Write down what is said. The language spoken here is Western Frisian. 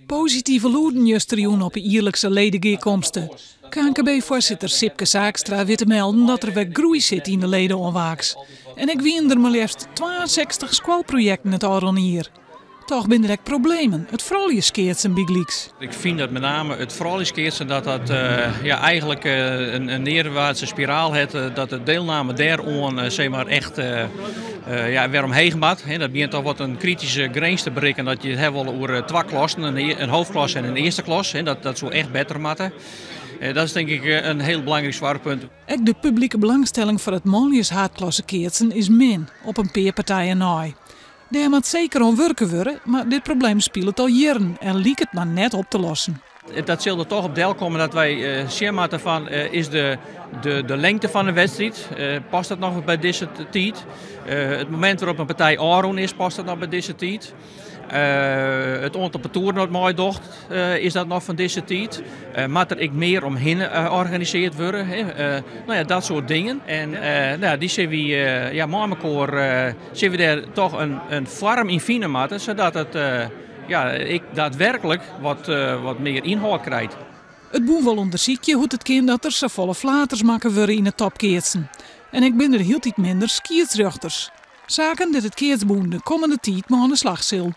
Positive lûden justerjûn op 'e jierlikse ledegearkomste. KNKB-foarsitter Sipke Saakstra wit te melden dat der wer groei sit yn de lede-oanwaaks. En ek wiene der mar leafst 62 skoalprojekten it ôfrûne jier. Toch binne der ek problemen, it frouljuskeatsen bygelyks. Ik fyn dat met name it frouljuskeatsen dat dat ja, eigenlijk in neerwaartse spiraal hat, dat de deelname dêroan sis mar echt ja, wer omheech moat. Dat begjint toch wat in krityske grins te berikken dat je it ha wolle oer twa klassen, in hoofdklasse en in earste klas. Dat soe echt better moatte. Dat is tink ik in hiel belangryk soarchpunt. Ek de publike belangstelling foar it manljushaadklassekeatsen is min, op in pear partijen nei. Dêr moat seker oan wurke wurde, mar dit probleem spilet al jierren en liket mar net op te lossen. Dat sil der toch op delkomme dat wy sjen moatte fan is de, de, de lengte fan de wedstriid, past dat noch by dizze tiid? It momint wêrop't in partij ôfrûn is, past dat noch by dizze tiid? It oantal partoeren dat meidocht, is dat noch fan dizze tiid? Moat der ek mear omhinne organisearre wurde? No ja, dat soart dingen. En no, dy sille wy ja, mei mekoar sille we dêr toch in foarm yn fine moatte, sadat it ja, ek daadwerklik wat mear ynhâld krijt. It bûn wol ûndersykje hoe't it kin dat der safolle flaters makke wurde yn it topkeatsen. En ek binne der hieltyd minder skiedsrjochters. Saken dêr't it keatsbûn de kommende tiid mei oan de slach sil.